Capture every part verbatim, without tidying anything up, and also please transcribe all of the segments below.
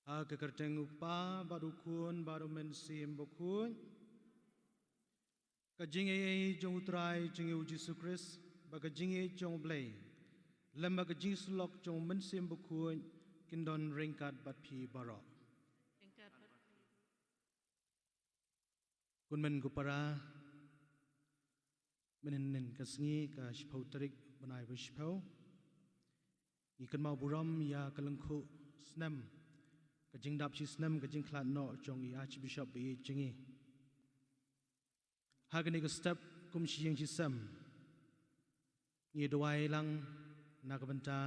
Ha ka kyrteng u Kpa, bad u Khun, bad u Mynsiem Bakhuid. Ka jingaiei jong u Trai jong ngi u Jisu Khrist, bad ka jingïeit jong u Blei, lem bad ka jingsyllok jong u Mynsiem Bakhuid, kin don ryngkat bad phi baroh. Ryngkat bad phi. Ko hynmen ko para, mynhynnin ka sngi ka shiphew tarik bnai ba shiphew, ngi kynmaw burom ïa ka lyngkhuh snem, ka jingdap shi snem ka jingkhlad noh jong i Archbishop ba ïeit jong ngi. Ha kane ka step kum shi ïing shi sem, ngi duwai lang na ka bynta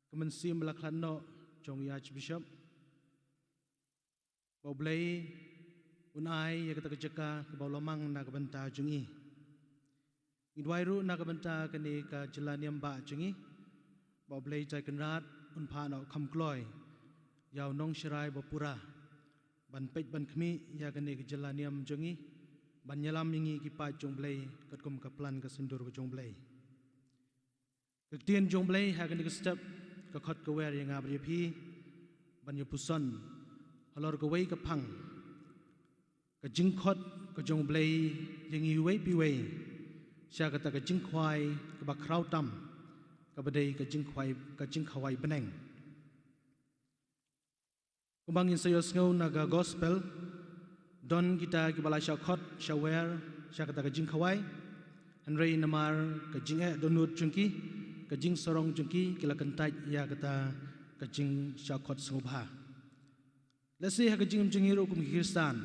ka mynsiem ba la khlad noh jong i Archbishop, ba u Blei un ai ïa kata ka jaka kaba u la mang na ka bynta jong i. Ngi duwai ruh na ka bynta kane ka jylla niam bah jong i, ba u Blei Trai Kynrad un phah noh kham kloi ïa u nongsharai ba pura, ban peit ban khmih ïa kane ka jylla niam jong i, ban ïalam ïa ngi ki paid jong u Blei katkum ka plan ka syndur ka jong u Blei. Ka ktien jong u Blei ha kane ka step ka khot ka wer ïa nga bad ïa phi ban ïa puson halor kawei ka phang, ka jingkhot ka jong u Blei ïa ngi iwei pa iwei sha kata ka jingkhawai kaba khraw tam, kaba dei ka jingkhawai, ka jingkhawai bneng. Kumba ngin sa ïohsngew na ka gospel, don kita kiba la shah khot shah wer sha kata ka jingkhawai, hynrei namar ka jingeh dohnud jong ki, ka jingsarong jong ki, ki la kyntait ïa kata ka jingshah khot sngewbha. Lehse ha ka jingim jong ngi ruh kum ki Khristan,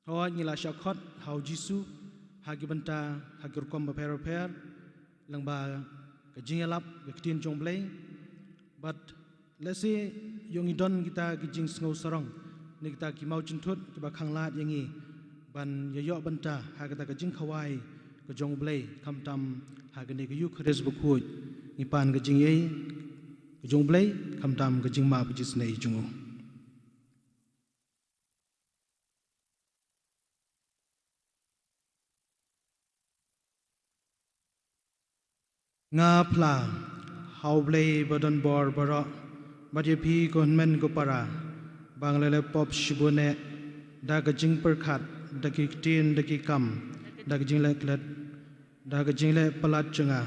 hooid ngi la shah khot ha u Jisu ha ki bynta, ha ki rukom bapher bapher, lyngba ka jingïalap ka ktien jong u Blei. Bad lehse ïoh ngi don kita ki jingsngew sarong ne kita ki mawjynthut kiba khanglad ïa ngi ban ïa ïoh bynta ha kata ka jingkhawai ka jong u Blei, khamtam ha kane ka Eukharist bakhuid ngi pan ka jingïeit ka jong u Blei, khamtam ka jingmap ka jingisynei jong u. Nga phla ha u Blei ba don bor baroh, bad ïa phi ko hynmen ko para, ba nga la leh pop shibun eh, da ka jingpyrkhat, da ki ktien, da ki kam, da ka jingleh klet, da ka jingleh palat jong nga,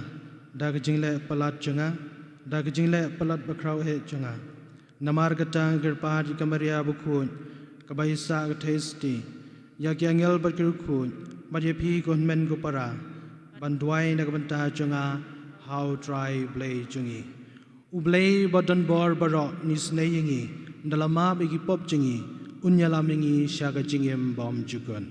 da ka jingleh palat jong nga, da ka jingleh palat bakhraw eh jong nga. Namar kata nga kyrpad ïa ka Maria bakhuid, kaba ïa sah ka theisotti, ïa ki angel bad ki riewkhuid, bad ïa phi ko hynmen ko para, ban duwai na ka bynta jong nga ha u Trai Blei jong ngi. U Blei ba don bor baroh un isynei ïa ngi, da la map ïa ki pop jong ngi, un ïalam ïa ngi sha ka jingim bymjukut.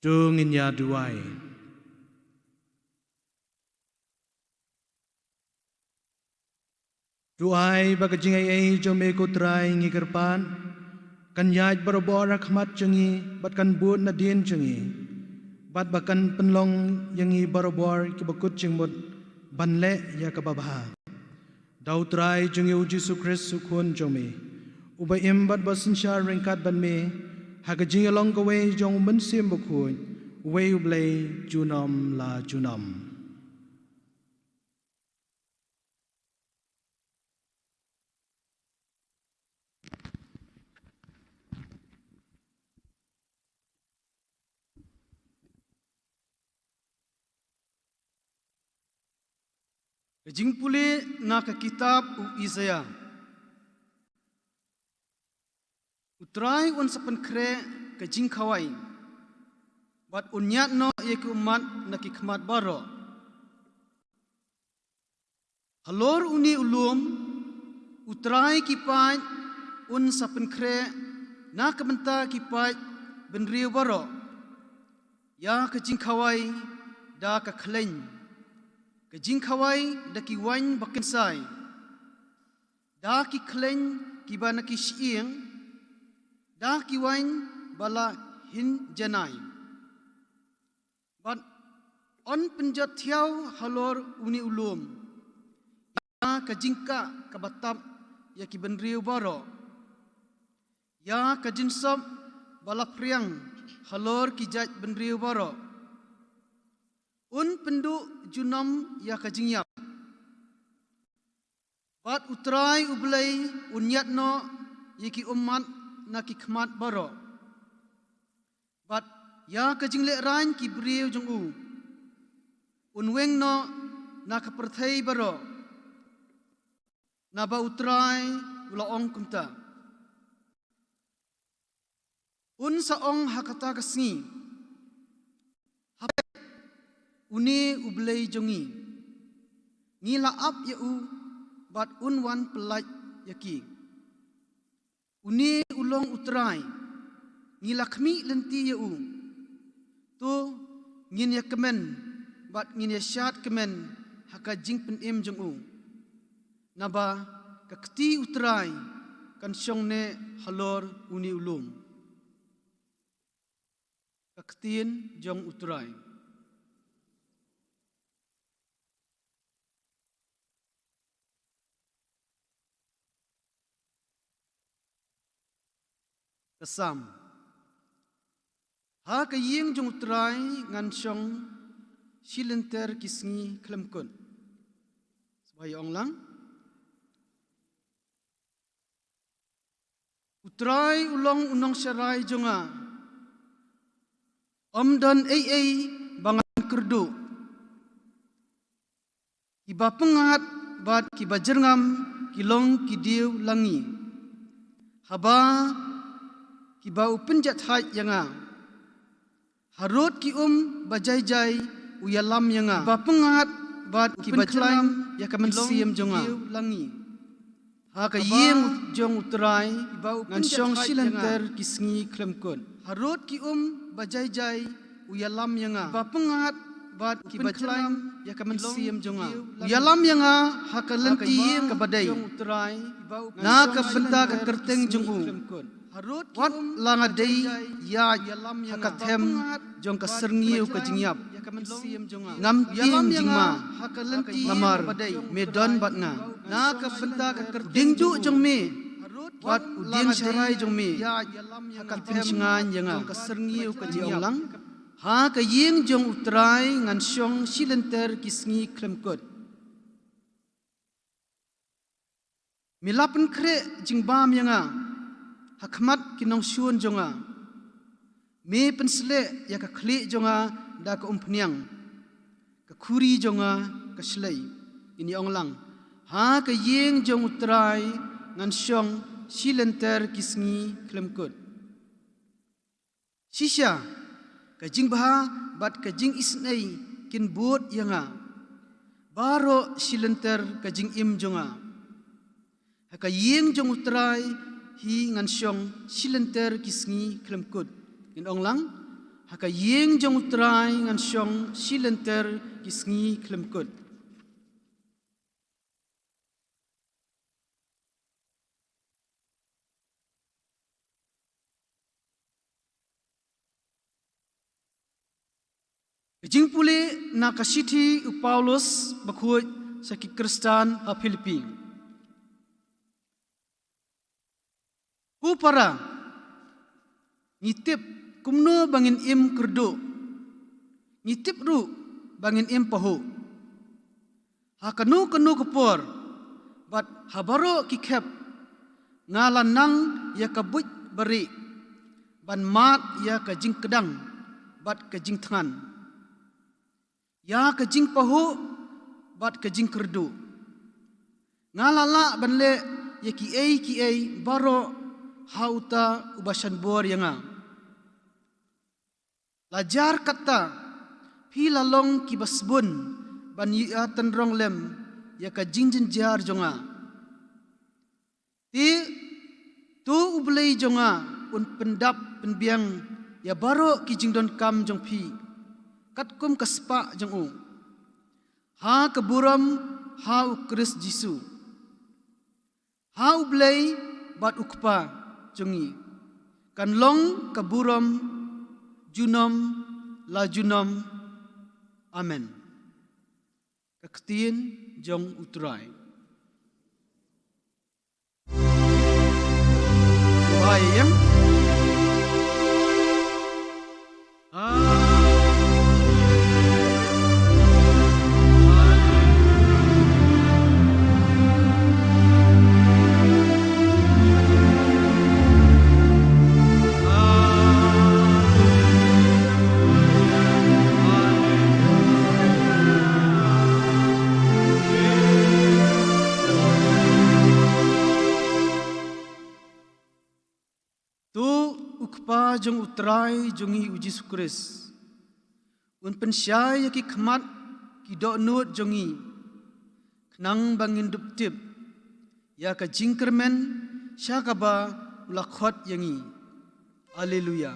To ngin ïa duwai. Duwai ba ka jingaiei jong me ko Trai ngi kyrpad kan ïaid barabor ha khmat jong ngi bad kan bud nadien jong ngi, bad ba kan pynlong ïa ngi barabor kiba kut jingmut ban leh ïa kaba bha. Da U Trai jong ngi U Jisu Khrist U Khun jong me, uba im bad ba synshar ryngkat bad me ha ka jingïalong kawei jong U Mynsiem Bakhuid, uwei U Blei junom la junom. Ka jingpule na ka kitab u Isaiah. U Trai un sa pynkhreh ka jingkhawai, bad un ñiad noh ïa ki ummat na ki khmat baroh. Halor une u lum, U Trai ki paid un sa pynkhreh na ka bynta ki paid bynriew baroh ïa ka jingkhawai da ka khleiñ, ka jingkhawai da ki waiñ ba kynsai, da ki khleiñ kiba na ki shyieng, da ki waiñ ba la hynjanai. Bad yn pynjot thiaw halor une u lum ïa ka jingkah kaba tap ïa ki bynriew baroh, ïa ka jingsop ba la phriang halor ki jait bynriew baroh. Un pynduh junom ïa ka jingïap. Bad U Trai U Blei un ñiad noh ïa ki ummat na ki khmat baroh, bad ïa ka jinglehraiñ ki briew jong u un weng noh na ka pyrthei baroh, naba U Trai u la ong kumta. Un sa ong ha kata ka sngi, hap, une U Blei jong ngi, ngi la ap ïa u, bad un wan pyllait ïa ki. Une u long U Trai, ngi la khmih lynti ïa u. To ngin ïa kmen bad ngin ïa shad kmen ha ka jingpynim jong u. Naba ka kti U Trai kan shong ne halor une u lum. Ka ktien jong U Trai. Ka Salm. Ha ka ïing jong U Trai ngan shong shi lynter ki sngi khlem kut. Sngewbha ïa ong lang. U Trai u long u nongsharai jong nga. Ym don ei ei ba ngan kyrduh. Kiba pyngngad bad kiba jyrngam ki long ki diew lang ngi, haba kiba u pynjahthait ïa nga. Harud ki um ba jai jai u ïalam ïa nga. Kiba pyngngad bad kiba jyrngam ïa ka mynsiem jong nga. Ha ka ïing jong U Trai ngan shong shi lynter ki sngi khlem kut. Harud ki um ba jai jai u ïalam ïa nga. Kiba pyngngad bad kiba jyrngam ïa ka mynsiem jong nga. U ïalam ïa nga ha ka lynti ïing kaba dei, na ka bynta ka kyrteng jong u. Wat la nga dei ïaid ha ka them jong ka syrngiew ka jingïap, ngam tieng jingma, namar me don bad nga. Na ka bynta ka kyrteng jong u, bad u dieng sharai jong me ha ka them shngaiñ ïa nga. Ka syrngiew ka jingïap lang. Ha ka ïing jong U Trai ngan shong shi lynter ki sngi khlem kut. Me la pynkhreh jingbam ïa nga ha khmat ki nongshun jong nga. Me pynsleh ïa ka khlieh jong nga da ka umphniang, ka khuri jong nga ka shlei. Ngin ïa ong lang. Ha ka ïing jong U Trai ngan shong shi lynter ki sngi khlem kut. Shisha ka jingbha bad ka jingisynei kin bud ïa nga. Baroh shi lynter ka jingim jong nga. Ha ka ïing jong U Trai hi ngan shong shi lynter ki sngi khlem kut. Ngin ong lang. Ha ka ïing jong U Trai ngan shong shi lynter ki sngi khlem kut. Ka jingpule na ka shithi u Paulus bakhuid sha ki Khristan ha Philippi. Ko para, ngi tip kumno ba ngin im kyrduh. Ngi tip ruh ba ngin im pahuh. Ha kano kano ka por, bad ha baroh ki khep, nga la nang ïa ka buit barieh, ban mad ïa ka jingkdang bad ka jingthngan, ïa ka jingpahuh bad ka jingkyrduh. Nga la lah ban leh ïa kiei kiei baroh ha uta uba shan bor ïa nga. La jar katta, phi la long kiba sbun ban ïatynrong lem ïa ka jingjynjar jong nga. Te to U Blei jong nga un pyndap pynbiang ïa baroh ki jingdonkam jong phi, katkum ka spah jong u, ha ka burom ha U Khrist Jisu. Ha U Blei bad U Kpa jong ngi kan long ka burom junom la junom. Amen. Ka ktien jong U Trai. Ba ïa ïeng. To U Kpa jong U Trai jong ngi U Jisu Khrist un pynshai ïa ki khmat ki dohnud jong ngi, khnang ba ngin dup tip ïa ka jingkyrmen sha kaba u la khot ïa ngi. Haleluya.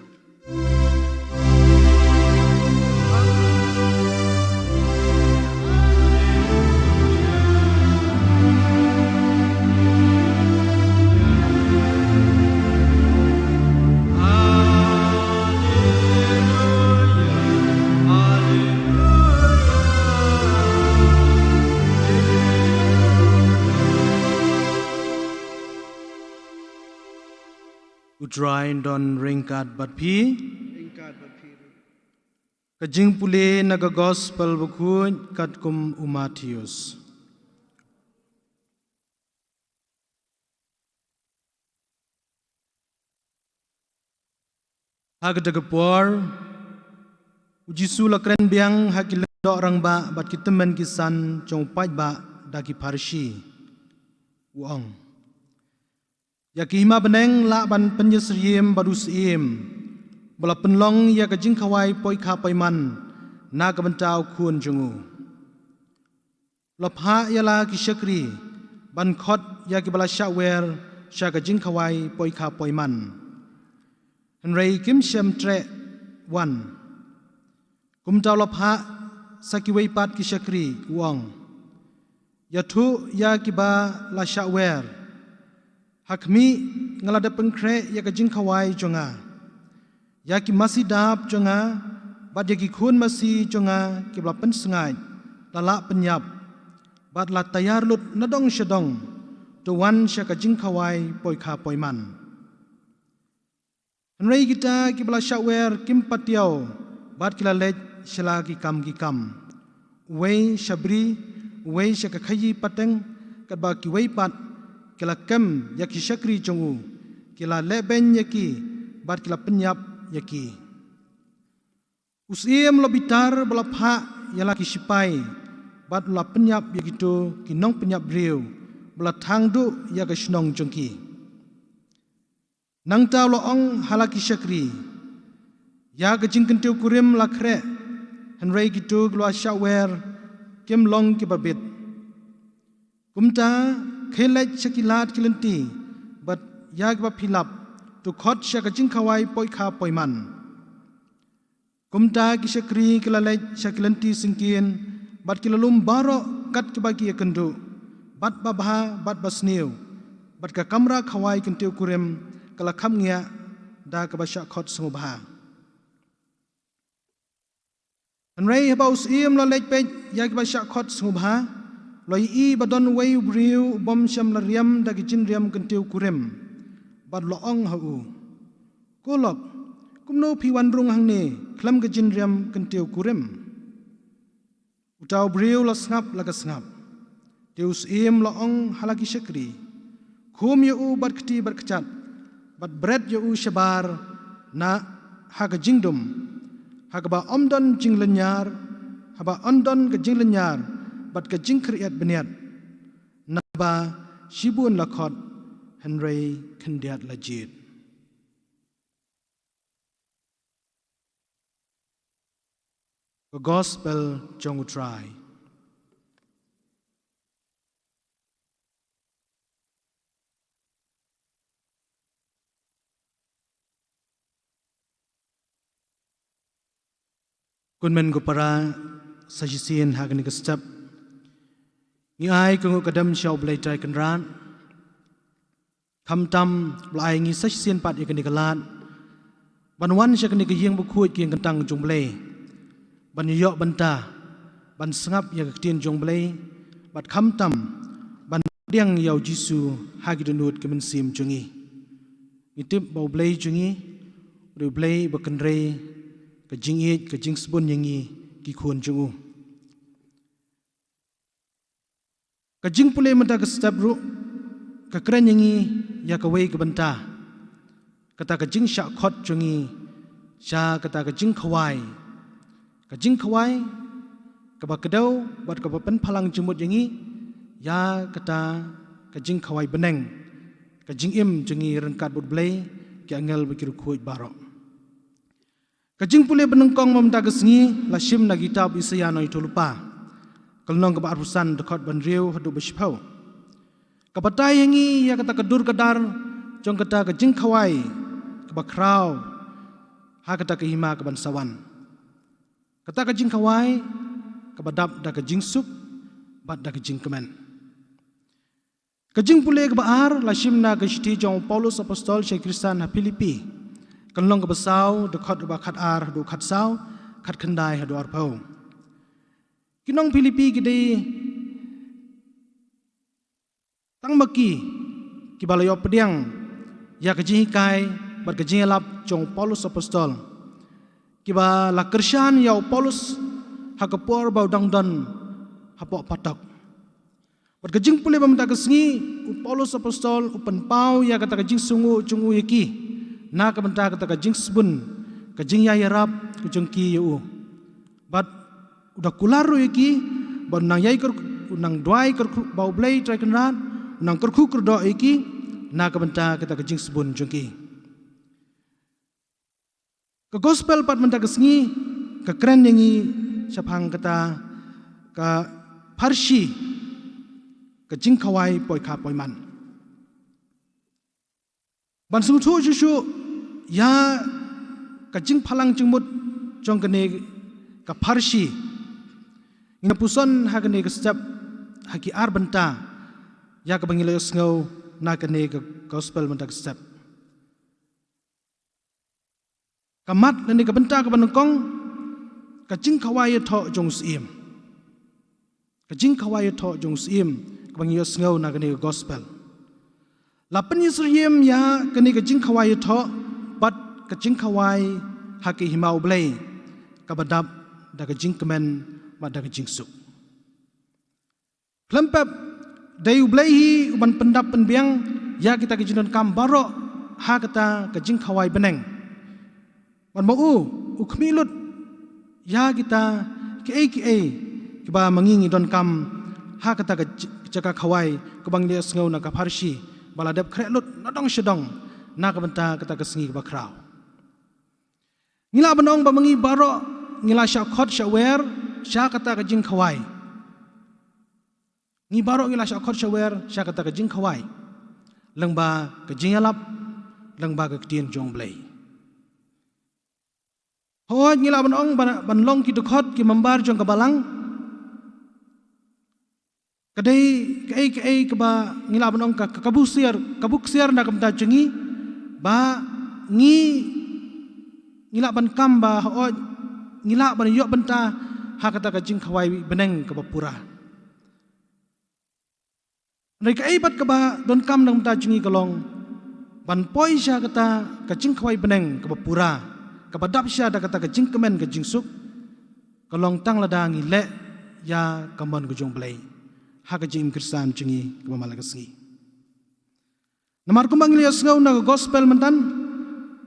U Trai un don ryngkat bad phi. Ryngkat bad phi. Ka jingpule na ka Gospel bakhuid katkum u Mathaios. Ha kata ka por, U Jisu u la kren biang ha ki lyngdoh rangbah bad ki tymmen ki san jong u paidbah da ki Pharisi. U ong, ïa ki hima bneng lah ban pynïasyriem bad u syiem ba la pynlong ïa ka jingkhawai poikha poiman na ka bynta u khun jong u. La phah ïa la ki shakri ban khot ïa kiba la shah wer sha ka jingkhawai poikha poiman, hynrei kim shym treh wan. Kumta u la phah sa kiwei pat ki shakri, u ong, ïathuh ïa kiba la shah wer, ha khmih, nga la dep pynkhreh ïa ka jingkhawai jong nga. Ïa ki masi dap jong nga bad ïa ki khun masi jong nga kiba la pynsngaid la lah pynïap, bad la taiar lut na dong sha dong, to wan sha ka jingkhawai poikha poiman. Hynrei kita kiba la shah wer kim patiaw, bad ki la leit sha la ki kam ki kam, uwei sha bri, uwei sha ka khaïi pateng, katba kiwei pat ki la kem ïa ki shakri jong u, ki la lehbeiñ ïa ki, bad ki la pynïap ïa ki. U syiem u la bitar bad u la phah ïa la ki shipai, bad u la pynïap ïa kito ki nongpynïap briew ba la thang duh ïa ka shnong jong ki. Nangta u la ong ha la ki shakri, ïa ka jingkyntiew kurim la khreh, hynrei kito kiba la shah wer kim long kiba bit. Kumta, khie leit sha ki lad ki lynti bad ïa kiba phi lap, to khot sha ka jingkhawai poikha poiman. Kumta ki shakri ki la leit sha ki lynti syngkien, bad ki la lum baroh kat kiba ki ïakynduh, bad babha, bad basniew, bad ka kamra khawai kyntiew kurim ka la kham ngiah da kaba shah khot sngewbha. Hynrei haba u syiem u la leit peit ïa kiba shah khot sngewbha, u la ïohi ba don uwei u briew u bym shym la riam da ki jingriam kyntiew kurim, bad u la ong ha u, "Ko lok, kumno phi wan rung hangne khlem ka jingriam kyntiew kurim?" Uta u briew u la sngap la ka sngap. Te u syiem u la ong ha la ki shakri, "Khum ïa u bad kti bad kjat, bad bret ïa u shabar na ha ka jingdum, ha kaba ym don jinglynñiar, haba ym don ka jinglynñiar bad ka jingkhriat bniat, naba shibun la khot, hynrei khyndiat la jied." Ka Gospel jong U Trai. Ko hynmen ko para, sa shisien ha kane ka step ngi ai ka nguh ka dem sha U Blei Trai Kynrad. Khamtam ba la ai ngi sa shisien pat ïa kane ka lad ban wan sha kane ka ïing bakhuid ka ïing kyntang jong U Blei, ban ïoh bynta ban sngap ïa ka ktien jong U Blei, bad khamtam ban pdiang ïa U Jisu ha ki dohnud ki mynsiem jong ngi. Ngi tip ba U Blei jong ngi u dei U Blei ba kynrei ka jingïeit ka jingsbun ïa ngi ki khun jong u. Ka jingpule mynta ka step ruh ka kren ïa ngi ïa kawei ka bynta, kata ka jingshah khot jong ngi sha kata ka jingkhawai. Ka jingkhawai kaba kdew bad kaba pynphalang jingmut ïa ngi ïa kata ka jingkhawai bneng, ka jingim jong ngi ryngkat bad U Blei, ki angel bad ki riewkhuid baroh. Ka jingpule banyngkong mynta ka sngi la shim na kitab Isaïah nongïathuhlypa, ka lynnong kaba arphew san, dkhot ba hynriew haduh ba shiphew. Ka batai ïa ngi ïa kata ka dur ka dar jong kata ka jingkhawai kaba khraw ha kata ka hima kaban sa wan. Kata ka jingkhawai kaba dap da ka jingsuk bad da ka jingkmen. Ka jingpule kaba ar la shim na ka shithi jong u Paulus Apostol sha ki Khristan ha Philippi, ka lynnong kaba saw, dkhot ba khatar haduh khatsaw, khatkhyndai haduh arphew. Ki nong Philippi ki dei tang ma ki kiba la ïoh pdiang ïa ka jinghikai bad ka jingïalap jong u Paulus Apostol, kiba la kyrshan ïa u Paulus ha ka por ba u dang don hapoh phatok. Bad ka jingpule ba mynta ka sngi, u Paulus Apostol u pynpaw ïa kata ka jingsngewnguh jong u ïa ki na ka bynta kata ka jingsbun, ka jingïaïarap ka jong ki ïa u. Bad u da kular ruh ïa ki ba u nang ïai kyr-, u nang duwai kyrkhu ba U Blei Trai Kynrad u nang kyrkhu kyrdoh ïa ki na ka bynta kata ka jingsbun jong ki. Ka gospel pat mynta ka sngi ka kren ïa ngi shaphang kata ka pharshi ka jingkhawai poikha poiman. Ban sngewthuh shuh shuh ïa ka jingphalang jingmut jong kane ka pharshi, ngin puson ha kane ka step ha ki ar bynta ïa kaba ngi la ïohsngew na kane ka gospel mynta ka step. Ka mat lane ka bynta kaba nyngkong, ka jingkhawai ïathoh jong u syiem. Ka jingkhawai ïathoh jong u syiem kaba ngi ïohsngew na kane ka gospel. La pynïasyriem ïa kane ka jingkhawai ïathoh bad ka jingkhawai ha ka hima U Blei kaba dap da ka jingkmen bad da ka jingsuk. Khlem pep, dei U Blei hi uban pyndap pynbiang ïa kita ki jingdonkam baroh ha kata ka jingkhawai bneng. Bad ma u, u khmih lut ïa kita kiei kiei kiba ma ngi ngi donkam ha kata ka j-, jaka khawai kaba ngi la ïohsngew na ka pharshi, ba la dep khreh lut na dong sha dong na ka bynta kata ka sngi kaba khraw. Ngi lah ban ong ba ma ngi baroh ngi la shah khot shah wer sha kata ka jingkhawai. Ngi baroh ngi la shah khot shah wer sha kata ka jingkhawai, lyngba ka jingïalap, lyngba ka ktien jong U Blei. Hooid, ngi lah ban ong ban, ban long ki dkhot, ki member jong ka balang. Ka dei kaei kaei kaba ngi lah ban ong ka, ka, ka buksiar, ka buksiar na ka bynta jong ngi, ba ngi, ngi lah ban kam ba hooid, ngi lah ban ïoh bynta ha kata ka jingkhawai bneng kaba pura. Hynrei kaei pat kaba donkam na ka bynta jong ngi ka long ban poi sha kata ka jingkhawai bneng kaba pura, kaba dap sha da kata ka jingkmen ka jingsuk, ka long tang lada ngi leh ïa ka mon ka jong U Blei ha ka jingim Khristan jong ngi kaba man la ka sngi. Namar kumba ngi la ïohsngew na ka gospel mynta,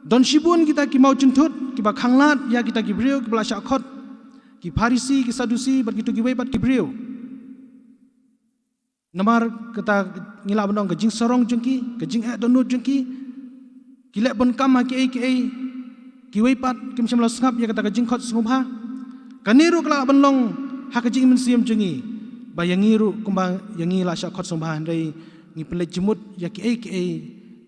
don shibun kita ki mawjynthut kiba khanglad ïa kita ki briew kiba la shah khot, ki Pharisi, ki Sadusi, bad kito kiwei pat ki briew. Namar kata, ngi lah ban ong, ka jingsarong jong ki, ka jingeh dohnud jong ki, ki leh bun kam ha kiei kiei, kiwei pat kim shym la sngap ïa kata ka jingkhot sngewbha. Kane ruh ka lah ban long ha ka jingim mynsiem jong ngi, ba ïa ngi ruh kumba ïa ngi la shah khot sngewbha, hynrei ngi pynleit jingmut ïa kiei kiei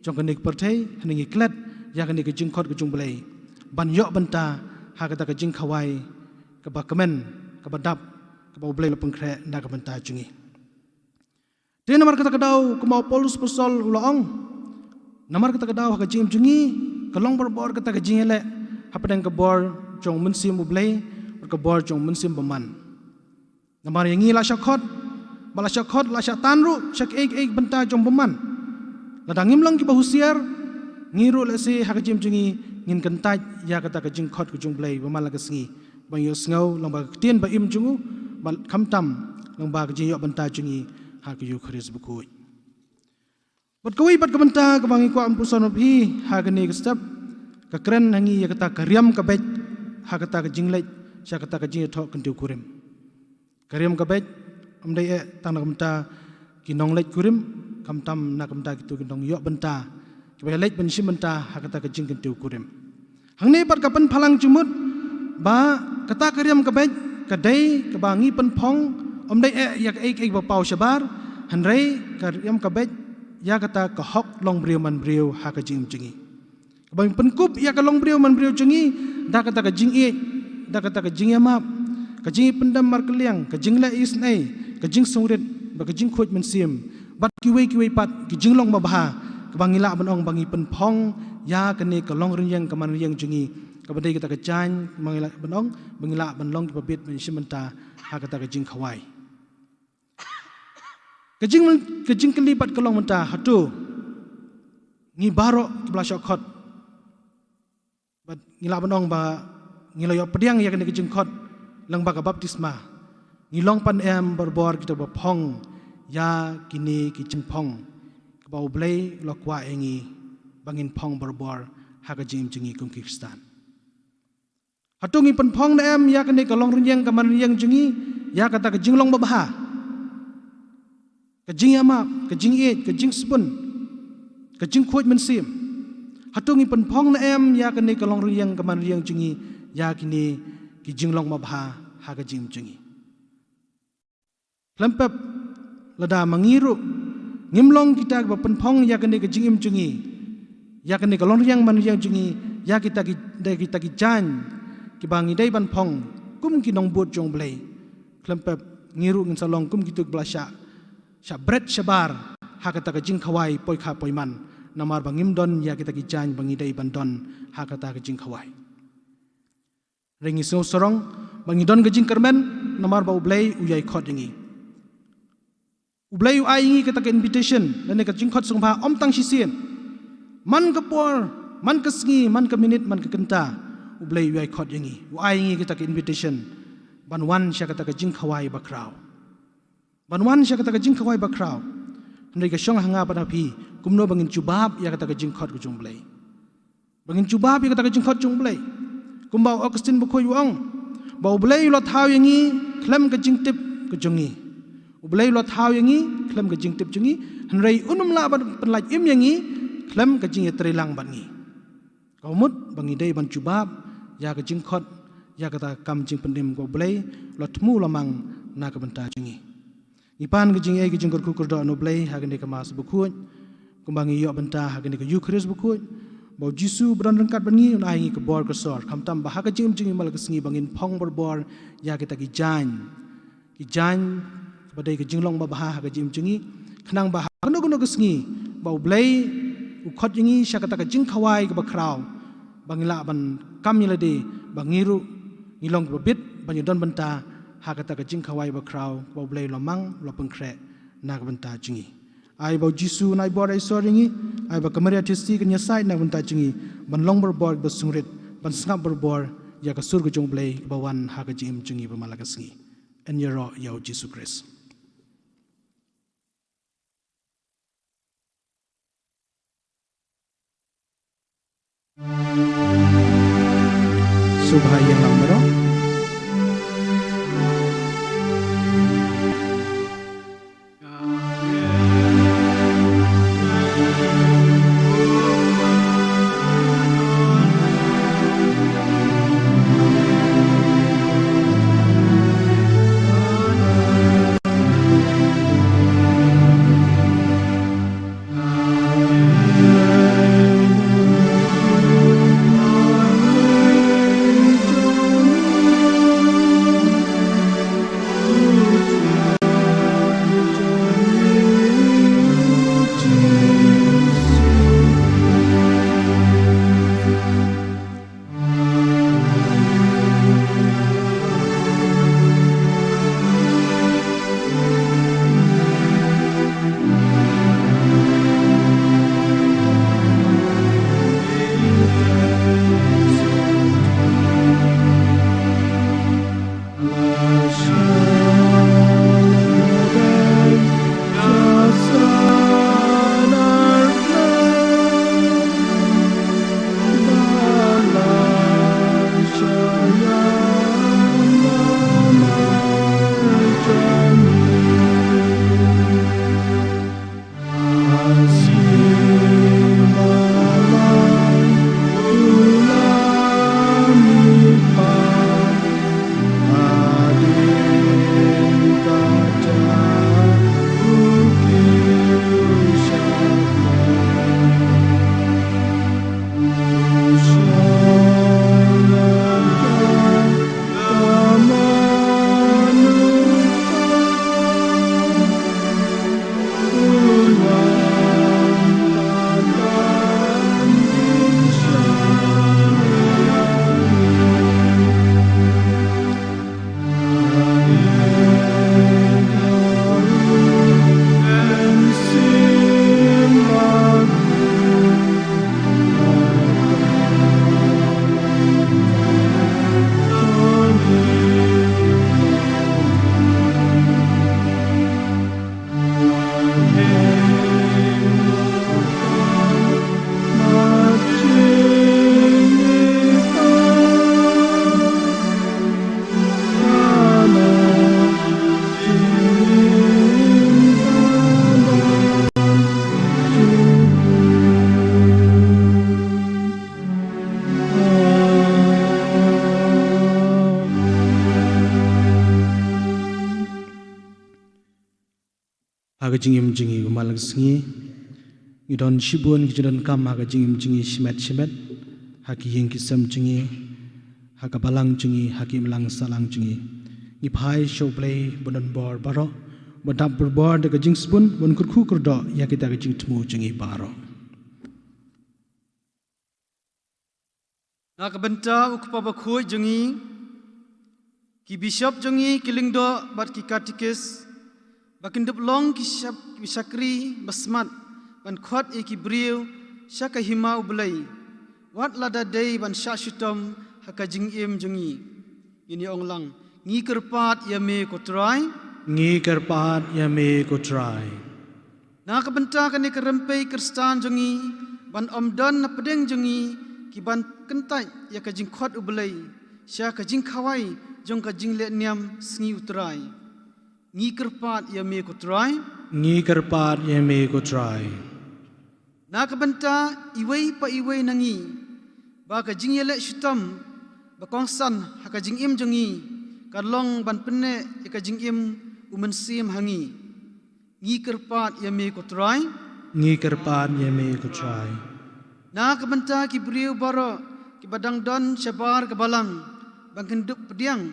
jong kane ka pyrthei, hynrei ngi klet ïa kane ka jingkhot ka jong U Blei ban ïoh bynta ha kata ka jingkhawai kaba kmen, kaba dap, kaba U Blei u la pynkhreh na ka bynta jong ngi. Te namar kata ka daw, kumba u Paulus Apostol u la ong, namar kata ka daw ha ka jingim jong ngi ka long barabor kata ka jingïaleh hapdeng ka bor jong u Mynsiem U Blei bad ka bor jong u Mynsiem Bymman. Namar ïa ngi la shah khot, ba la shah khot, la shah tan ruh sha kiei kiei ki bynta jong bymman. Lada ngim long kiba husiar, ngi ruh lehse ha ka jingim jong ngi ngin kyntait ïa kata ka jingkhot ka jong U Blei ba man la ka sngi, ba ngi ïohsngew lyngba ka ktien ba im jong u, bad khamtam lyngba ka jingïoh bynta jong ngi ha ka Eukharist bakhuid. Bad kawei pat ka bynta kaba ngi kwah ban pynshong ha kane ka step, ka kren ha ngi ïa kata ka riam ka beit ha kata ka jingleit sha kata ka jingïathoh kyntiew kurim. Ka riam ka beit ym dei eh tang na ka bynta ki nongleit kurim, khamtam na ka bynta kito ki nongïoh bynta, kiba ïaleit ban shim bynta ha kata ka jingkyntiew kurim. Hangne pat ka pynphalang jingmut ba kata ka riam ka beit ka dei kaba ngi pynphong, ym dei eh ïa kaei kaei ba paw shabar, hynrei ka riam ka beit ïa kata ka hok long briew man briew ha ka jingim jong ngi. Kaba ngi pynkup ïa ka long briew man briew jong ngi da kata ka jingïeit, da kata ka jingïamap, ka jingïapyndem markylliang, ka jingleh isynei, ka jingsngewrit, bad ka jingkhuid mynsiem, bad kiwei kiwei pat ki jinglong babha kaba ngi lah ban ong ba ngi pynphong ïa kane ka long rynïeng ka man rynïeng jong ngi, kaba dei kata ka jaiñ ba ngi lah ban ong ba ngi lah ban long kiba bit ban shim bynta ha kata ka jingkhawai. Ka jing, ka jingkylli pat ka long mynta, hato ngi baroh kiba la shah khot, bad ngi lah ban ong ba ngi la ïoh pdiang ïa kane ka jingkhot lyngba ka baptisma, ngi long pat ne em barabor kita ba phong ïa kine ki jingphong kaba U Blei u la kwah ïa ngi ba ngin phong barabor ha ka jingim jong ngi kum ki Khristan? Hato ngi pynphong ne em ïa kane ka long rynïeng ka man rynïeng jong ngi ïa kata ka jinglong babha, ka jingïamap, ka jingïeit, ka jingsbun, ka jingkhuid mynsiem? Hato ngi pynphong ne em ïa kane ka long rynïeng ka man rynïeng jong ngi ïa kine ki jinglong babha ha ka jingim jong ngi? Khlem pep, lada ma ngi ruh ngim long kita kiba pynphong ïa kane ka jingim jong ngi, ïa kane ka long rynïeng man rynïeng jong ngi, ïa kita ki, da kita ki jaiñ kiba ngi dei ban phong kum ki nongbud jong U Blei, khlem pep ngi ruh ngin sa long kum kito kiba la shah, shah bret shabar ha kata ka jingkhawai poi kha poi man, namar ba ngim don ïa kita ki jaiñ ba ngi dei ban don ha kata ka jingkhawai. Hynrei ngi sngewsarong ba ngi don ka jingkyrmen namar ba U Blei u ïai khot ïa ngi. U Blei u ai ïa ngi kata ka invitation lane ka jingkhot sngewbha ym tang shisien. Man ka por, man ka sngi, man ka minit, man ka kynta, U Blei u ïai khot ïa ngi. U ai ïa ngi kata ka invitation ban wan sha kata ka jingkhawai bakhraw. Ban wan sha kata ka jingkhawai bakhraw. Hynrei ka shong ha nga bad ha phi kumno ba ngin jubab ïa kata ka jingkhot ka jong U Blei. Ba ngin jubab ïa kata ka jingkhot jong U Blei. Kumba u Augustine bakhuid u ong ba U Blei u la thaw ïa ngi khlem ka jingtip ka jong ngi. U Blei u la thaw ïa ngi khlem ka jingtip jong ngi, hynrei un ym lah ban pynlait im ïa ngi khlem ka jingïatreilang bad ngi. Ka mut ba ngi dei ban jubab ïa ka jingkhot, ïa kata ka kam jingpynim kaba U Blei u la thmu la mang na ka bynta jong ngi. Ngi pan ka jingïeit ka jingkyrkhu kyrdoh na U Blei ha kane ka Mass bakhuid, kumba ngi ïoh bynta ha kane ka Eukharist bakhuid, ba u Jisu ba don ryngkat bad ngi un ai ngi ka bor ka sor, khamtam ba ha ka jingim jong ngi ba la ka sngi ba ngin phong borbor ïa kita ki jaiñ, ki jaiñ ba dei ka jinglong babha ha ka jingim jong ngi, khnang ba ha kano kano ka sngi ba U Blei u khot ïa ngi sha kata ka jingkhawai kaba khraw, ba ngi lah ban kam ïa lade, ba ngi ruh ngi long kiba bit ban ïadon bynta ha kata ka jingkhawai ba khraw ba U Blei u la mang, u la pynkhreh na ka bynta jong ngi. Ai ba u Jisu un ai bor ai sor ïa ngi, ai ba ka Maria Theisotti kan ïasaid na ka bynta jong ngi ban long borbor ba sngewrit, ban sngap borbor ïa ka sur ka jong U Blei kaba wan ha ka jingim jong ngi ba man la ka sngi. Yn ïaroh ïa u Jisu Khrist. Sngewbha ïalam baroh. Ha ka jingim jong ngi ba man la ka sngi, ngi don shibun ki jingdonkam ha ka jingim jong ngi shimet shimet, ha ki ïing ki sem jong ngi, ha ka balang jong ngi, ha ki imlang sahlang jong ngi. Ngi phai sha U Blei ba don bor baroh, ba dap borbor da ka jingsbun, ban kyrkhu kyrdoh ïa kita ki jingthmu jong ngi baroh. Na ka bynta u Kpa Bakhuid jong ngi, ki bishop jong ngi, ki lyngdoh bad ki katikis, ba kin dup long ki shap-, ki shakri ba smat ban khot ïa ki briew sha ka hima U Blei, wat lada dei ban shah shitom ha ka jingim jong ngi. Ngin ïa ong lang, ngi kyrpad ïa me ko Trai. Ngi kyrpad ïa me ko Trai. Na ka bynta kane ka rympei Khristan jong ngi, ban ym don na pdeng jong ngi ki ban kyntait ïa ka jingkhot U Blei sha ka jingkhawai jong ka jingleh niam sngi U Trai. Ngi kyrpad ïa me ko Trai. Ngi kyrpad ïa me ko Trai. Na ka bynta iwei pa iwei na ngi, ba ka jingïaleh shitom ba kongsan ha ka jingim jong ngi kan long ban pynneh ïa ka jingim U Mynsiem ha ngi. Ngi kyrpad ïa me ko Trai. Ngi kyrpad ïa me ko Trai. Na ka bynta ki briew baroh kiba dang don shabar ka balang, ban kyndup pdiang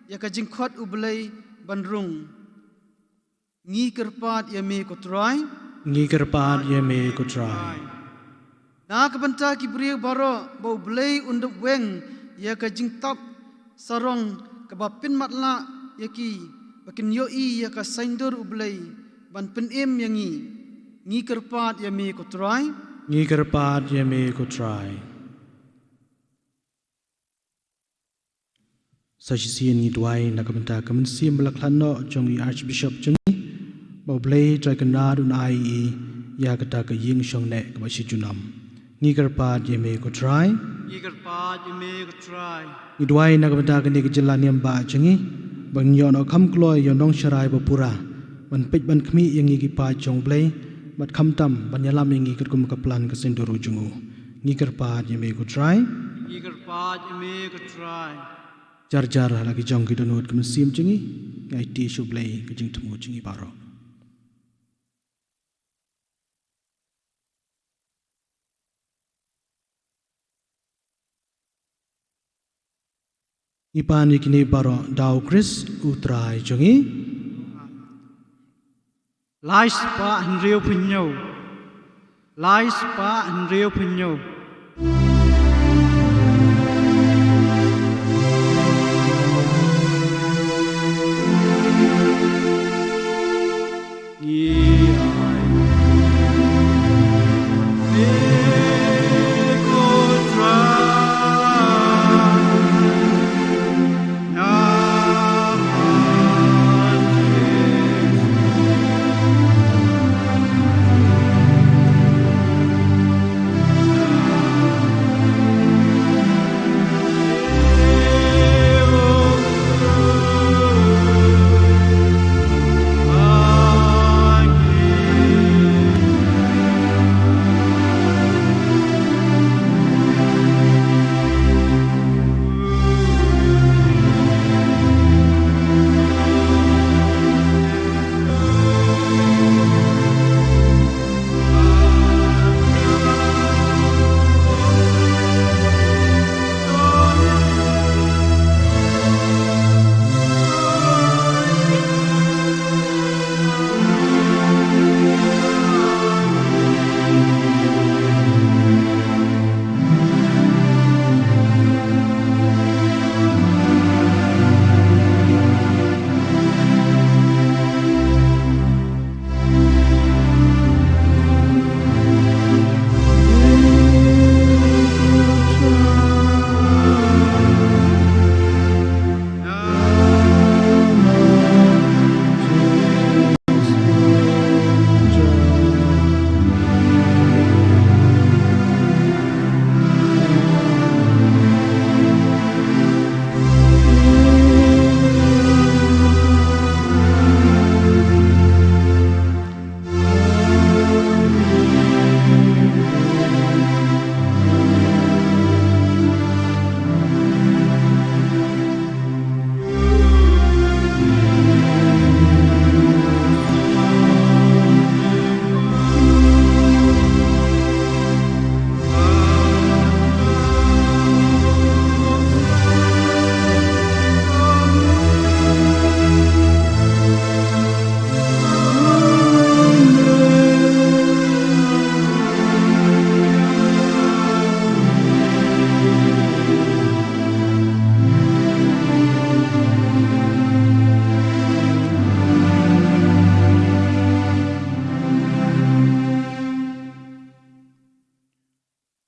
ïa ka jingkhot U Blei ban rung. Ngi kyrpad ïa me ko Trai. Ngi kyrpad ïa me ko Trai. Na ka bynta ki briew baroh ba U Blei un dup weng ïa ka jingtap sarong kaba pynmatlah ïa ki, ba kin ïohi ïa ka saiñdur U Blei ban pynim ïa ngi. Ngi kyrpad ïa me ko Trai. Ngi kyrpad ïa me ko Trai. Sa shisien ngi duwai na ka bynta ka mynsiem ba la khlad noh jong i Archbishop jong ngi, ba U Blei Trai Kynrad un ai ïa i ïa kata ka ïing shong neh kaba shi junom. Ngi kyrpad ïa me ko Trai. Ngi kyrpad ïa me ko Trai. Ngi duwai na ka bynta kane ka jylla niam ba jong ngi, ba ngin ïoh noh kham kloi ïa u nongsharai ba pura, ban peit ban khmih ïa ngi ki paid jong U Blei, bad khamtam ban ïalam ïa ngi katkum ka plan ka saiñdur jong u. Ngi kyrpad ïa me ko Trai. Ngi kyrpad ïa me ko Trai. Jar jar ha la ki jong ki dohnud ka mynsiem jong ngi, ngi aiti sha U Blei ka jingthmu jong ngi baroh. Ngi pan ïa kine baroh da U Khrist U Trai jong ngi. Lai spah hynriew phew hynñiew. Lai spah hynriew phew hynñiew.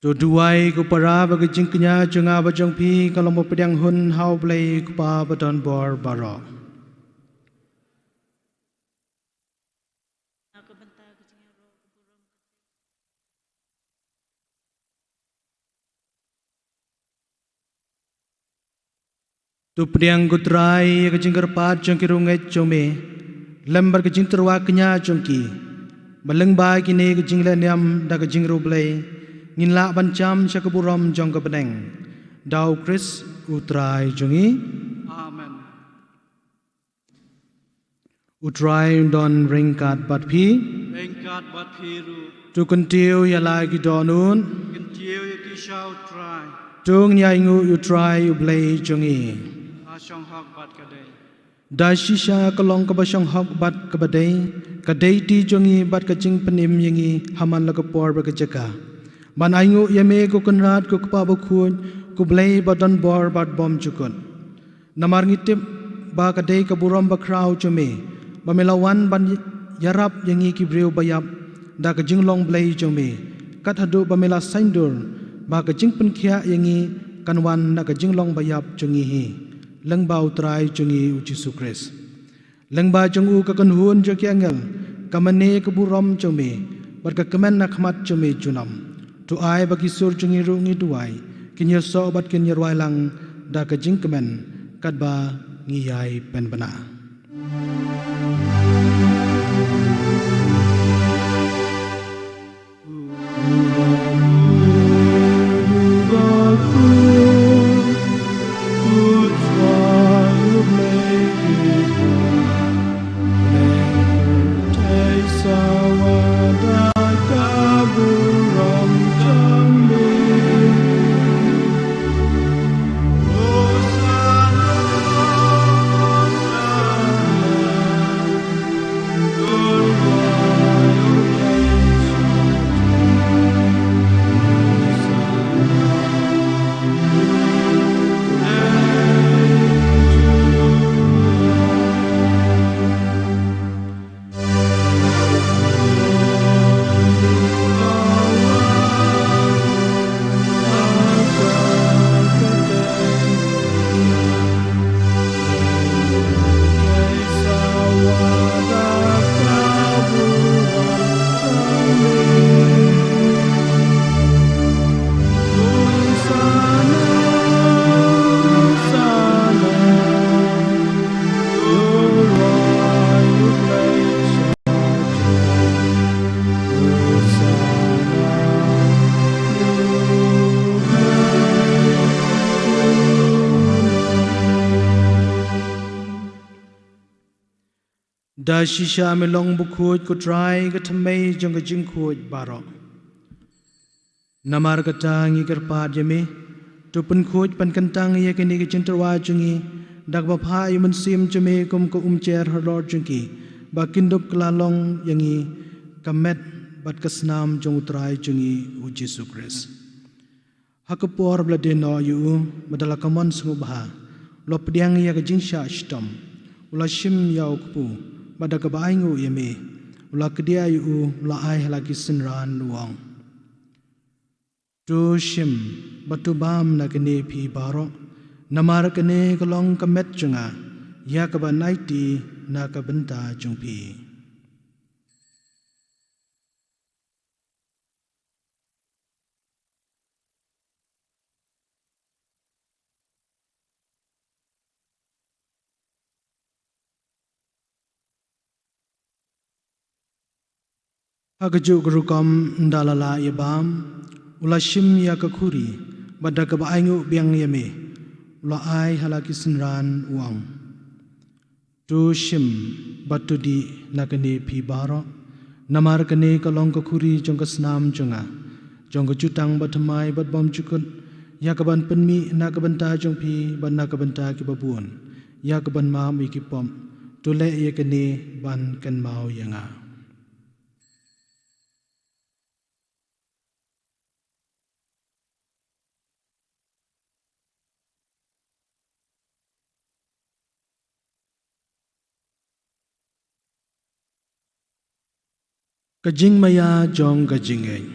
To duwai ko para ba ka jingkñia jong nga bad jong phi ka long ba pdiang hun ha U Blei u Kpa ba don bor baroh. To pdiang ko Trai ïa ka jingkyrpad jong ki riewngeit jong me, lem bad ka jingtyrwa kñia jong ki, ba lyngba kine ki jingleh niam da ka jingriewblei, ngin lah ban jam sha ka burom jong ka bneng. Da U Khrist U Trai jong ngi. Amen. U Trai un don ryngkat bad phi. Ryngkat bad phi ruh. To kyntiew ïa la ki dohnud. Kyntiew ïa ki sha U Trai. To ngin ïa ainguh ïa U Trai U Blei jong ngi. Ka shonghok bad ka dei. Da shisha ka long kaba shonghok bad kaba dei, ka dei ti jong ngi bad ka jingpynim ïa ngi ha man la ka por bad ka jaka, ban ainguh ïa me ko Kynrad, ko Kpa Bakhuid, ko Blei ba don bor bad bymjukut. Namar ngi tip ba ka dei ka burom bakhraw jong me ba me la wan ban ïarap ïa ngi ki briew ba ïap da ka jinglong Blei jong me, kat haduh ba me la saiñdur ba ka jingpynkhiah ïa ngi kan wan na ka jinglong ba ïap jong ngi hi, lyngba U Trai jong ngi U Jisu Khrist. Lyngba jong u ka kynhun jong ki angel ka mane ka burom jong me, bad ka kmen na khmat jong me junom. To ai ba ki sur jong ngi ruh ngi duwai, kin ïasoh bad kin ïarwai lang da ka jingkmen, katba ngi ïai pynbna. Da shisha me long bakhuid ko Trai, ka thymmei jong ka jingkhuid baroh. Namar kata ngi kyrpad ïa me, to pynkhuid pynkyntang ïa kine ki jingtyrwa jong ngi da kaba phah ïa u Mynsiem jong me kum ka umjer halor jong ki, ba kin dup kylla long ïa ngi ka met bad ka snam jong U Trai jong ngi U Jisu Khrist. Ha ka por ba la die noh ïa u, bad da la ka mon sngewbha, u la pdiang ïa ka jingshah shitom, u la shim ïa u kpu, bad da kaba ainguh ïa me, u la kdiah ïa u, u la ai ha la ki synran, u ong: To shim bad to bam na kane phi baroh, namar kane ka long ka met jong nga, ïa kaba nai ti na ka bynta jong phi. Ha kajuh ka rukom, ynda la lah ïa bam, u la shim ïa ka khuri, bad da kaba ainguh biang ïa me, u la ai ha la ki synran, u ong: To shim bad to dih na kane phi baroh, namar kane ka long ka khuri jong ka snam jong nga, jong ka jutang bathymmai bad bymjukut, ïa kaban pynmih na ka bynta jong phi bad na ka bynta kiba bun, ïa kaban map ïa ki pop. To leh ïa kane ban kynmaw ïa nga. Ka jingmaïa jong ka jingngeit.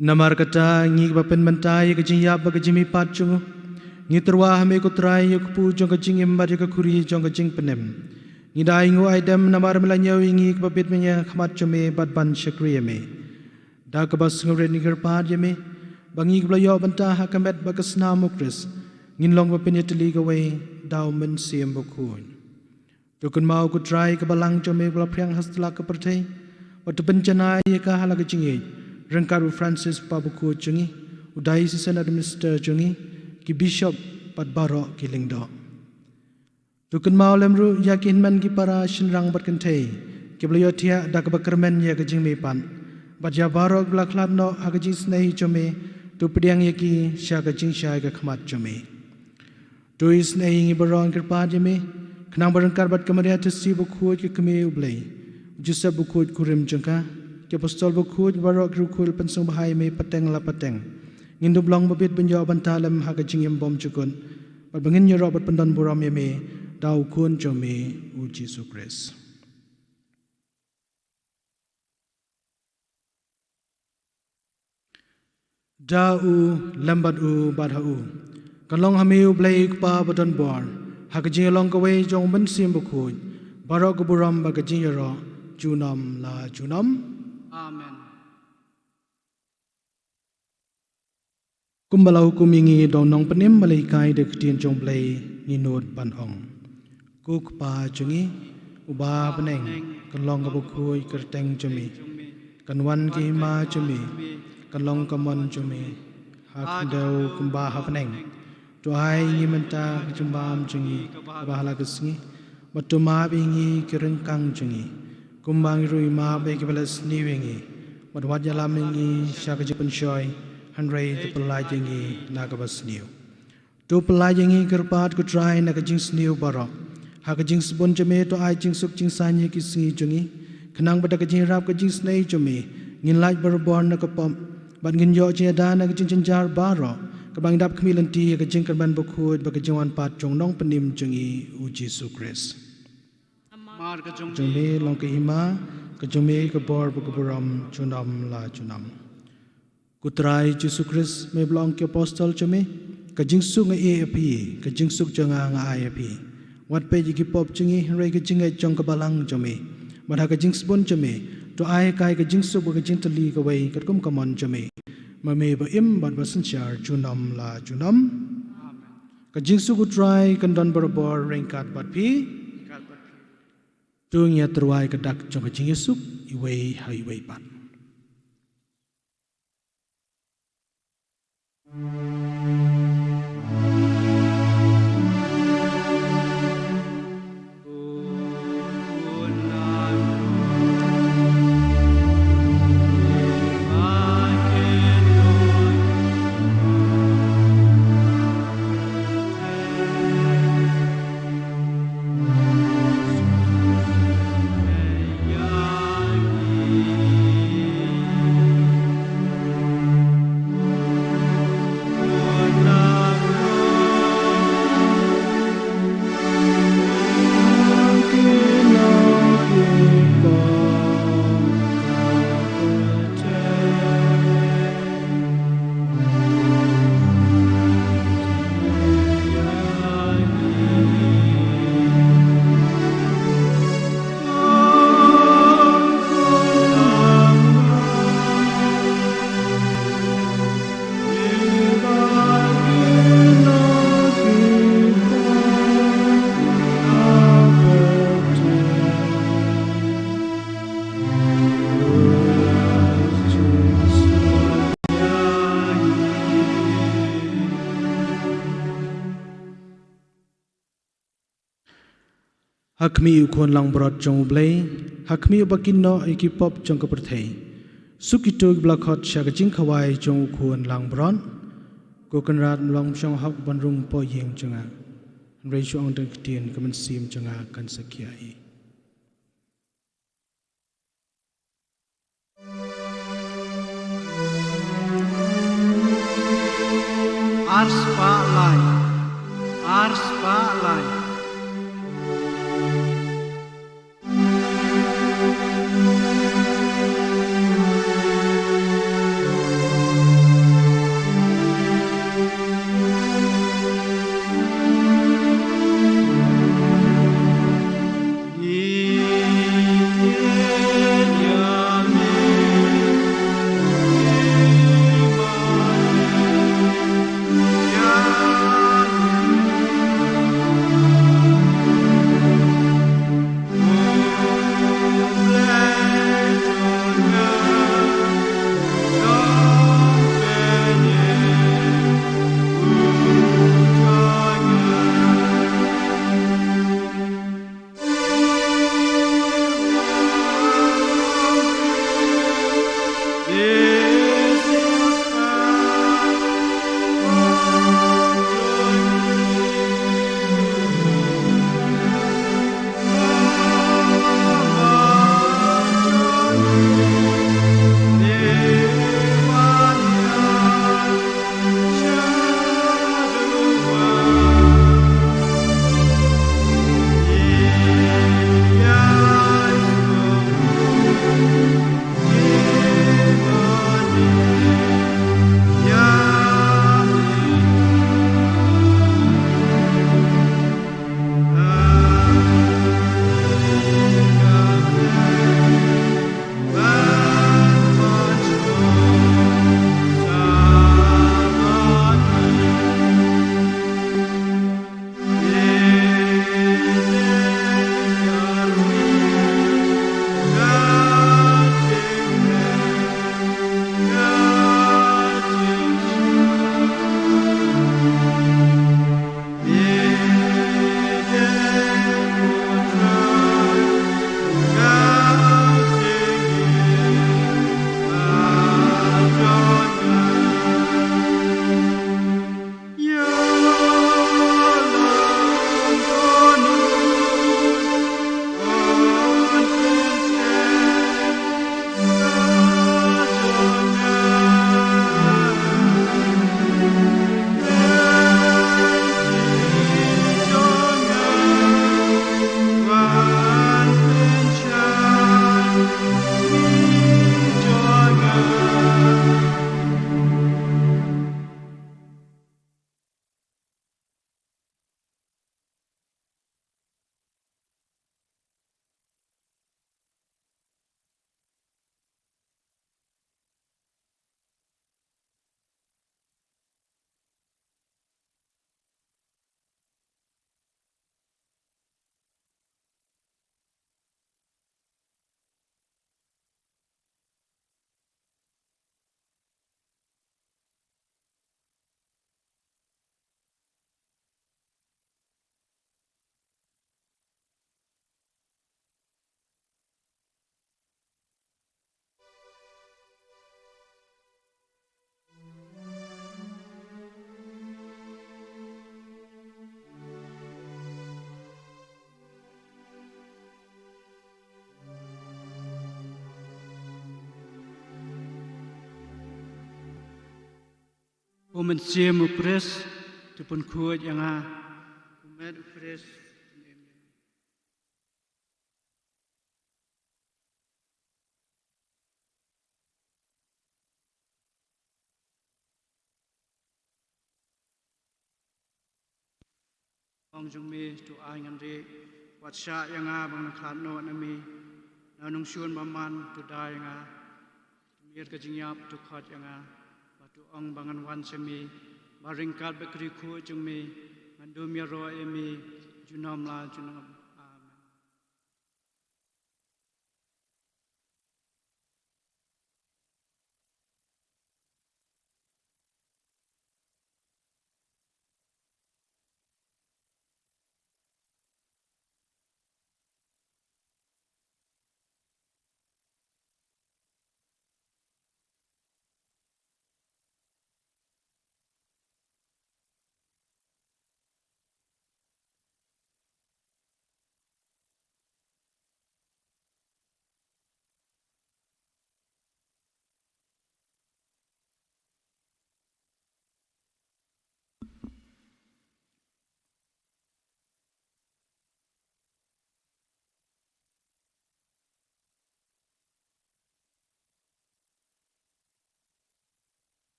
Namar kata, ngi kiba pynmynta ïa ka jingïap bad ka jingmihpat jong u, ngi tyrwa ha me ko Trai, ïa u kpu jong ka jingim bad ïa ka khuri jong ka jingpynim. Ngi da ainguh aidem namar me la ñiew ïa ngi kiba bit mynta ha khmat jong me bad ban shakri ïa me. Da kaba sngewrit ngi kyrpad ïa me ba ngi kiba la ïoh bynta ha ka met bad ka snam u Khrist, ngin long ba pynïatylli kawei da u Mynsiem Bakhuid. To kynmaw ko Trai ka balang jong me ba la phriang ha satlak ka pyrthei, bad to pynjanai ïa ka ha la ka jingïeit, ryngkat u Francis Papa Bakhuid jong ngi, u diocesan administrator jong ngi, ki bishop bad baroh ki lyngdoh. To kynmaw lem ruh ïa ki hynmen ki para shynrang bad kynthei kiba la ïohthiah da kaba kyrmen ïa ka jingmihpat, bad ïa baroh kiba la khlad noh ha ka jingisynei jong me, to pdiang ïa ki sha ka jingshai ka khmat jong me. To isynei ïa ngi baroh, ngi kyrpad ïa me, khnang ba ryngkat bad ka Maria Theisotti Bakhuid ka Kmie u Blei, u Joseph Bakhuid kurim jong ka, ki apostol bakhuid baroh ki riewkhuid pynsngewbha ïa me pateng la pateng, ngin dup long ba bit ban ïoh bynta lem ha ka jingim bymjukut, bad ba ngin ïaroh bad pyndonburom ïa me da u Khun jong me u Jisu Khrist. Da u, lem bad u, bad ha u, kan long ha me u Blei u Kpa badonbor, ha ka jingïalong kawei jong u Mynsiem Bakhuid, baroh ka burom bad ka jingïaroh junom la junom. Amen. Kumba la hukum ïa ngi da u Nongpynim, ba la hikai da ka ktien jong u Blei, ngi nud ban ong: Ko Kpa jong ngi uba ha bneng, kan long kaba khuid ka kyrteng jong me, kan wan ka hima jong me, kan long ka mon jong me ha khyndew kumba ha bneng. To ai ïa ngi mynta ka jingbam jong ngi kaba ha la ka sngi, bad to map ïa ngi ki ryngkang jong ngi, kumba ngi ruh ngi map ïa kiba la sniew ïa ngi, bad wat ïalam ïa ngi sha ka jingpynshoi, hynrei to pyllait ïa ngi na kaba sniew. To pyllait ïa ngi, ngi kyrpad ko Trai, na ka jingsniew baroh. Ha ka jingsbun jong me to ai jingsuk jingsaiñ ïa ki sngi jong ngi, khnang ba da ka jingïarap ka jingisynei jong me, ngin lait barabor na ka pop, bad ngin ïoh jingïada na ka jingjynjar baroh, kaba ngin ïadap khmih lynti ïa ka jingkyrmen bakhuid bad ka jingwan pat jong u Nongpynim jong ngi u Jisu Khrist. Namar ka jong me long ka hima, ka jong me ka bor bad ka burom junom la junom. Ko Trai Jisu Khrist, me ba la ong ki apostol jong me: Ka jingsuk nga ai ïa phi, ka jingsuk jong nga nga ai ïa phi. Wat peit ïa ki pop jong ngi, hynrei ka jingngeit jong ka balang jong me. Bad ha ka jingsbun jong me to ai ha ka ka jingsuk bad ka jingtylli kawei katkum ka mon jong me, ma me ba im bad ba synshar junom la junom. Amen. Ka jingsuk u Trai kan don barabor ryngkat bad phi. To ngin ïatyrwa ïa ka dak jong ka jingïasuk iwei ha iwei pat. Ha khmih u Khun langbrot jong U Blei, ha khmih u ba kin noh ïa ki pop jong ka pyrthei. Suk kito kiba la khot sha ka jingkhawai jong u Khun langbrot. Ko Kynrad, ym long shong hok ban rung hapoh ïing jong nga, hynrei shu ong tang ktien, ka mynsiem jong nga kan sa khia hi. Ar spah lai. Ar spah lai. U Mynsiem u Khrist, to pynkhuid ïa nga. U met u Khrist. Ong jong me, to ai ngan rieh, wat shah ïa nga ba ngan khlad noh na me. Na nongshun bymman, to da ïa nga. To miet ka jingïap, to khot ïa nga. Bad to ong ba ngan wan sha me, ba ryngkat bad ka rieh khuid jong me ngan ym ïaroh ïa me junom la junom. Amen.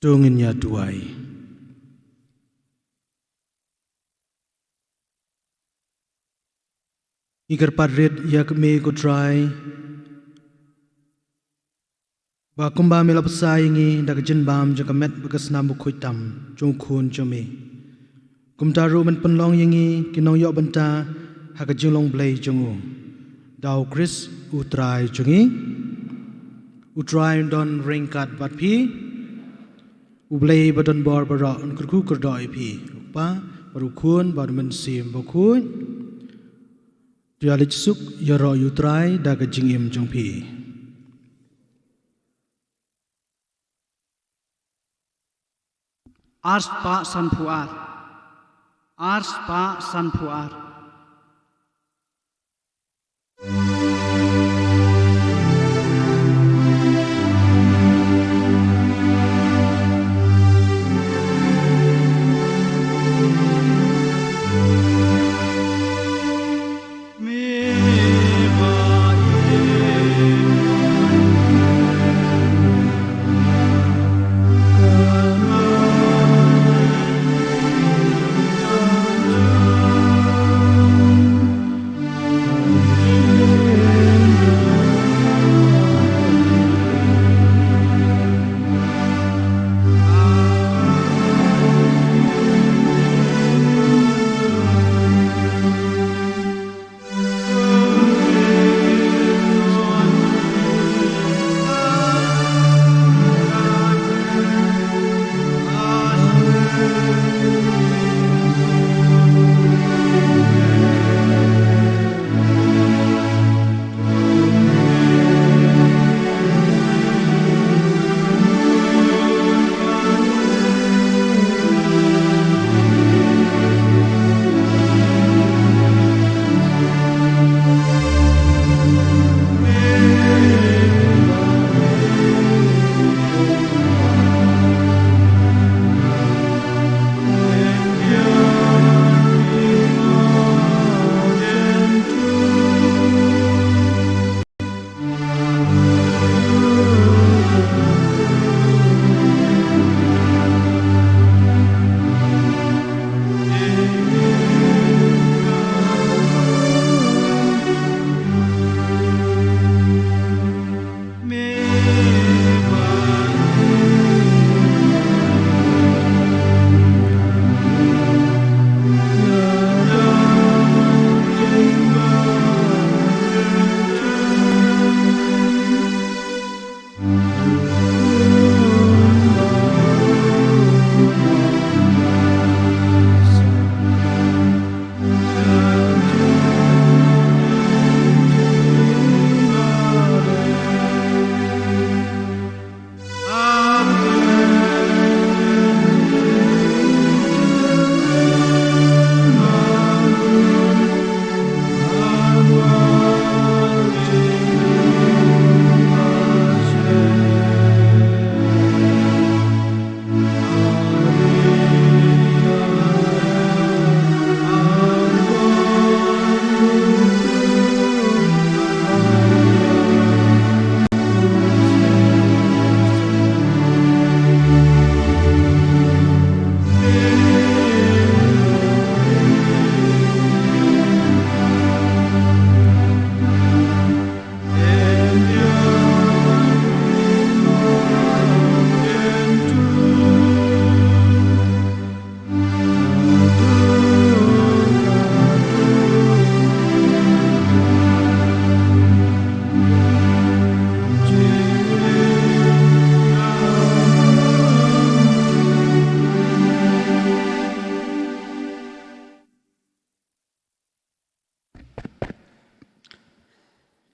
To ngin ïa duwai. Ngi kyrpad rit ïa me ko Trai, ba kumba me la bsa ïa ngi da ka jingbam jong ka met bad ka snam bakhuid tam jong u Khun jong me, kumta ruh men pynlong ïa ngi ki nongïoh bynta ha ka jinglong Blei jong u. Da u Khrist u Trai jong ngi. U Trai un don ryngkat bad phi. U Blei ba don bor baroh un kyrkhu kyrdoh ïa phi, u Kpa bad u Khun bad u Mynsiem Bakhuid. To ïa leit suk, ïaroh ïa u Trai da ka jingim jong phi. Ar spah sanphew ar. Ar spah sanphew ar.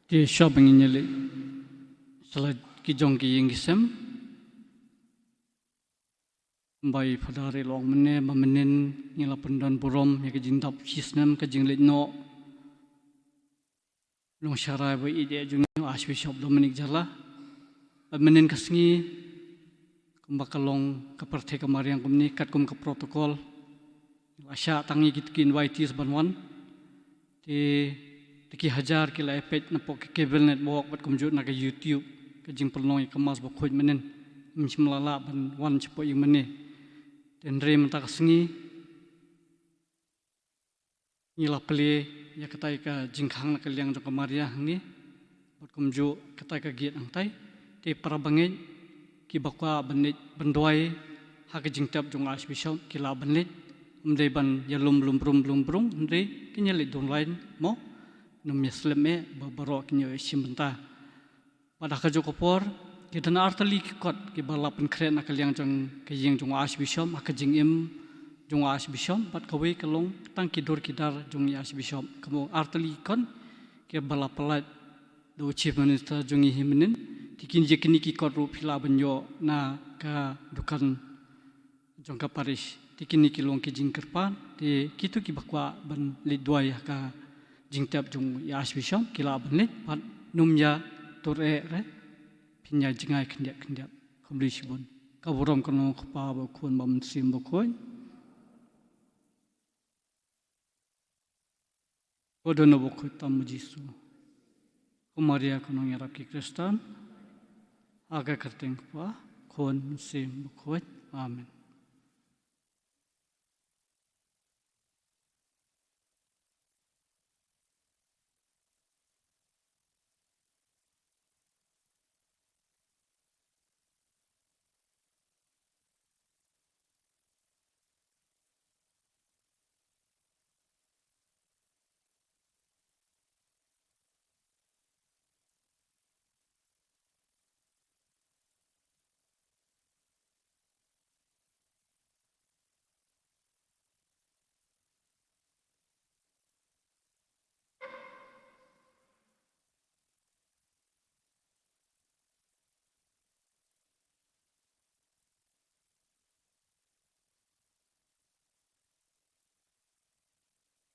Te shuwa ba ngin ïa leit sha la ki jong ki ïing ki sem. Ba i Phadar i la ong mynne ba mynnin ngi la pyndon burom ïa ka jingdap shisnem ka jingleit noh. Long sharai ba i dei jong u Archbishop Dominic Jala. Ba mynnin ka sngi kumba ka long ka pyrthei ka mariang kumne katkum ka protocol. La shah tang ïa ki, ki invitees ban wan. Te, te ki hajar ki la ïa peit na pok ka cable network bad kumjuh na ka YouTube ka jingpynlong ïa ka Mass bakhuid mynnin. Ym shym la lah ban wan shapoh ïing mynne. Te hynrei mynta ka sngi ngi la plie ïa katai ka jingkhang na ka liang jong ka Maria hangne. Bad kumjuh katai ka gate hangtai. Te para bangeit kiba kwah ban leit ban duwai ha ka jingtep jong u Archbishop ki lah ban leit. Ym dei ban ïalum lum brum lum brung hynrei kin ïa leit dun lain mo. Nym ïa slem eh ba baroh kin ïoh ïa shim bynta. Bad ha kajuh ka por ki don artylli ki kot kiba la pynkhreh na ka liang jong ka ïing jong u Archbishop ha ka jingim jong u Archbishop bad kawei ka long tang ki dur ki dar jong u Archbishop. Ka mut artylli ki kot kiba la pyllait da u Chief Minister jong ngi hi mynnin. Te kine, kine ki kot ruh phi lah ban ïoh na ka dukan jong ka parish. Te kine ki long ki jingkyrpad, te kito kiba kwah ban leit duwai ha ka jingtep jong u Archbishop ki lah ban leit bad nym ïa tur eh re. Phin ïa jngai khyndiat khyndiat. Khublei shibun. Ka burom kan long u Kpa bad u Khun bad u Mynsiem Bakhuid. Ko don u bakhuid tam u Jisu. Ko Maria ko nongïarap ki Khristan. Ha ka kyrteng u Kpa, Khun, Mynsiem Bakhuid. Amen.